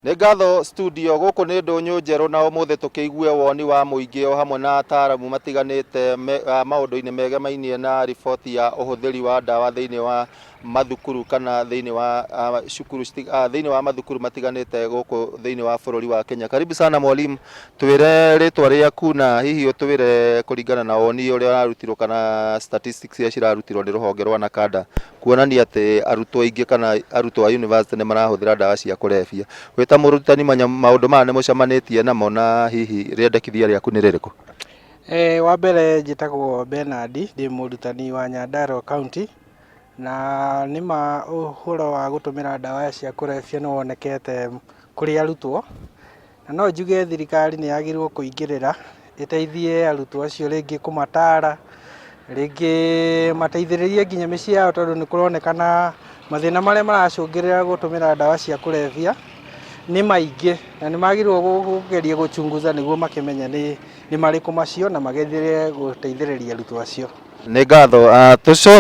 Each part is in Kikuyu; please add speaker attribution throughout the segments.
Speaker 1: Nĩ ngatho studio gũkũ nĩ ndũnyũ njerũ na ũmũthĩ tũkĩigue woni wa mũingĩ o hamwe na ataaramu matiganĩte maũndũ-inĩ megemainie na riboti ya ũhũthĩri wa ndawa thĩinĩ wa mathukuru kana thĩinĩ wa cukuru thĩinĩ wa mathukuru matiganĩte gũkũ thĩinĩ wa bũrũri wa Kenya. Karibu sana mwalimu, twĩre rĩtwa rĩaku na hihi ũtwĩre kũringana na woni ũrĩa ũrarutirwo kana statistics iria cirarutirwo nĩ rũhonge rwa NACADA kuonania atĩ arutwo aingĩ kana arutwo a university nĩ marahũthĩra ndawa cia kũrebia. Wĩ ta mũrutani maũndũ maya nĩ mũcemanĩtie namo na hihi rĩendekithia rĩaku nĩ rĩrĩkũ?
Speaker 2: Wa mbere njĩtagwo Bernard, ndĩ mũrutani wa Nyandarua County, na nĩma ũhoro wa gũtũmĩra ndawa cia kũrebia nĩ wonekete kũrĩ arutwo, na no njuge thirikari nĩ yagĩrĩirwo kũingĩrĩra ĩteithie arutwo acio rĩngĩ kũmatara, rĩngĩ mateithĩrĩrie nginya mĩciĩ yao tondũ nĩ kũronekana mathĩna marĩa maracũngĩrĩra gũtũmĩra ndawa cia kũrebia nĩ maingĩ na nĩ magĩrĩirwo kũgeria gũchunguza nĩguo makĩmenye nĩ marĩkũ macio na magerie gũteithĩrĩria arutwo acio.
Speaker 1: Nĩ ngatho.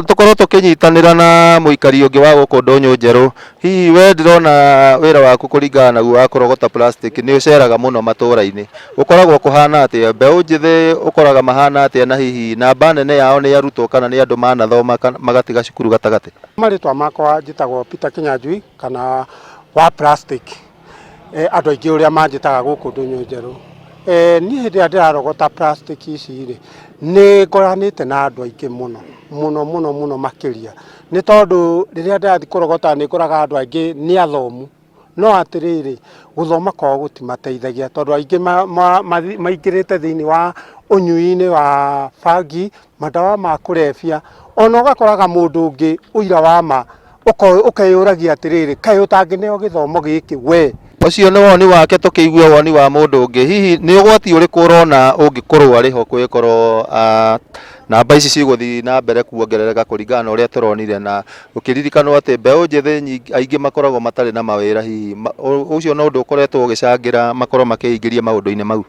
Speaker 1: Tũkorwo tũkĩnyitanĩra na mũikari ũngĩ wa gũkũ ndũnyũ njerũ. Hihi we ndĩrona wĩra waku kũringana naguo wa kũrogota plastic nĩ ũceraga mũno matũra-inĩ. Gũkoragwo kũhana atĩa? Mbeũ njĩthĩ ũkoraga mahana atĩa na hihi namba nene yao nĩ arutwo kana nĩ andũ manathoma magatiga cukuru gatagatĩ?
Speaker 3: Marĩtwa makwa njĩtagwo Peter Kinyanjui kana wa plastic. Andũ aingĩ ũrĩa manjĩtaga gũkũ ndũnyũ njerũ. Niĩ hĩndĩ ĩrĩa ndĩrarogota plastic ici rĩ, nĩ ngoranĩte na andũ aingĩ mũno mũno mũno mũno makĩria, nĩ tondũ rĩrĩa ndĩrathiĩ kũrogota nĩ ngoraga andũ aingĩ nĩ athomu, no atĩrĩrĩ, gũthoma kwao gũtimateithagia tondũ aingĩ maingĩrĩte thĩiniĩ wa ũnyui-inĩ wa bangi, mandawa ma kũrebia, ona ũgakoraga mũndũ ũngĩ ũira wa ma ũkeyũragia atĩrĩrĩ, kaĩ ũtangĩneo gĩthomo gĩkĩ we?
Speaker 1: Ũcio nĩ woni wake tũkĩigue woni wa mũndũ ũngĩ. Hihi nĩ ũgwati ũrĩkũ ũrona ũngĩkorwo arĩ ho kũngĩkorwo namba ici cigũthiĩ na mbere kuongerereka kũringana na ũrĩa tũronire na gũkĩririkanwo atĩ mbeũ njĩthĩ aingĩ makoragwo matarĩ na mawĩra hihi ũcio no ũndũ ũkoretwo ũgĩcangĩra makorwo makĩingĩria maũndũ-inĩ mau?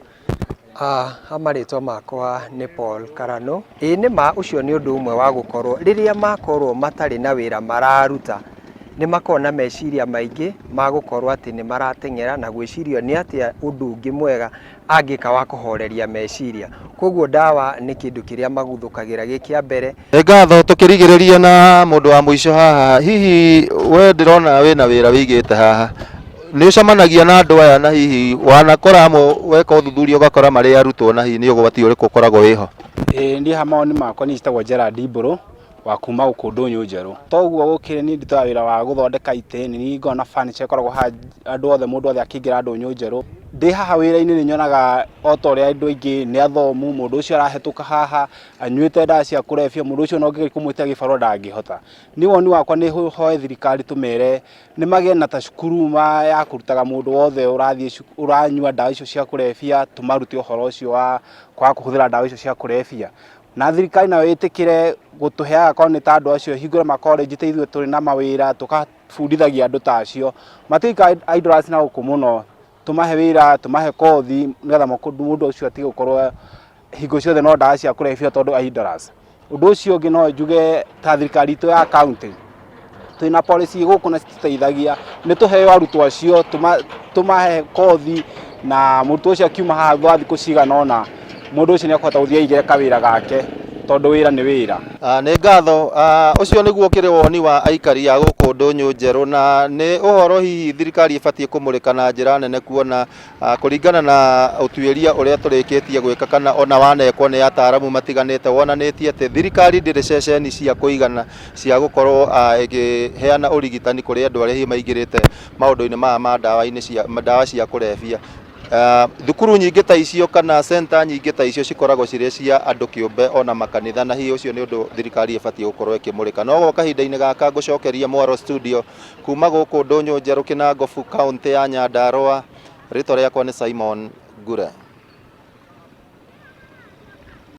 Speaker 4: Ha marĩtwa makwa nĩ Paul Karano. Ĩĩ nĩ ma ũcio nĩ ũndũ ũmwe wa gũkorwo rĩrĩa makorwo matarĩ na wĩra mararuta nĩ makoragwo na meciria maingĩ ma gũkorwo atĩ nĩ marateng'era na gwĩciria nĩ atĩa ũndũ ũngĩ mwega angĩka wa kũhoreria meciria. Koguo ndawa nĩ kĩndũ kĩrĩa maguthũkagĩra gĩ kĩa mbere.
Speaker 1: Nĩ ngatho tũkĩrigĩrĩria na mũndũ wa mũico haha, hihi we ndĩrona wĩna wĩra wĩigĩte haha, nĩ ũcemanagia na andũ aya na hihi wanakora amwe weka ũthuthuria ũgakora marĩ arutwo na hihi nĩ ũgwati ũrĩkũ ũkoragwo wĩho?
Speaker 5: Ĩĩ niĩ ha mawoni makwa niĩ njĩtagwo Gerald Mbũrũ wa kuma gũkũ ndũnyũ njerũ. Toguo gũkĩrĩ niĩ ndutaga wĩra wa gũthondeka itĩ, nĩ niĩ ngoragwo na furniture ĩkoragwo haha andũ othe mũndũ wothe akĩingĩra ndũnyũ njerũ. Ndĩ haha wĩra-inĩ nĩ nyonaga o ta ũrĩa andũ aingĩ nĩ athomu, mũndũ ũcio arahĩtũka haha anyuĩte ndawa cia kũrebia, mũndũ ũcio ona ũngĩgeria kũmwĩtia gĩbarũa ndangĩhota. Niĩ woni wakwa nĩ hoe thirikari tũmere nĩ magĩe na ta cukuru ya kũrutaga mũndũ wothe ũrathiĩ ũranyua ndawa icio cia kũrebia, tũmarute ũhoro ũcio wa kwaga kũhũthĩra ndawa icio cia kũrebia. Na thirikari nayo ĩtĩkĩre gũtũheaga korwo nĩ ta andũ acio ĩhingũre ma college ta ithuĩ tũrĩ na mawĩra tũgabundithagia andũ ta acio. Matigũikara idlers na gũkũ mũno, tũmahe wĩra, tũmahe kothi nĩgetha mũndũ ũcio atige gũkorwo hingo ciothe no ndawa cia kũrebia tondũ e idlers. Ũndũ ũcio ũngĩ no njuge ta thirikari itũ ya county twĩna policy gũkũ na citũteithagia, nĩ tũheo arutwo acio tũmahe kothi na mũrutwo ũcio akiuma haha thutha wa thikũ cigana ũna mũndũ ũcio nĩ akũhota gũthiĩ aigĩre kawĩra gake tondũ wĩra nĩ wĩra.
Speaker 1: Nĩ ngatho. Ũcio nĩguo ũkĩrĩ woni wa aikari a gũkũ ndũnyũ njerũ na nĩ ũhoro hihi thirikari ĩbatiĩ kũmũrĩka na njĩra nene kuona kũringana na ũtuĩria ũrĩa tũrĩkĩtie gwĩka kana ona wanekwo nĩ ataaramu matiganĩte wonanĩtie atĩ thirikari ndĩrĩ ceceni cia kũigana cia gũkorwo ĩkĩheana ũrigitani kũrĩ andũ arĩa hihi maingĩrĩte maũndũ-inĩ maya ma ndawa-inĩ cia ndawa cia kũrebia. Thukuru nyingĩ ta icio kana center nyingĩ ta icio cikoragwo cirĩ cia andũ kĩũmbe ona makanitha na hihi ũcio nĩ ũndũ thirikari ĩbatiĩ gũkorwo ĩkĩmũrĩka. No gwa kahinda-inĩ gaka ngũcokeria mwaro studio kuma gũkũ Ndũnyũ Njerũ Kĩnangobu kaũntĩ ya Nyandarũa, rĩtwa rĩakwa nĩ Simon Ngure.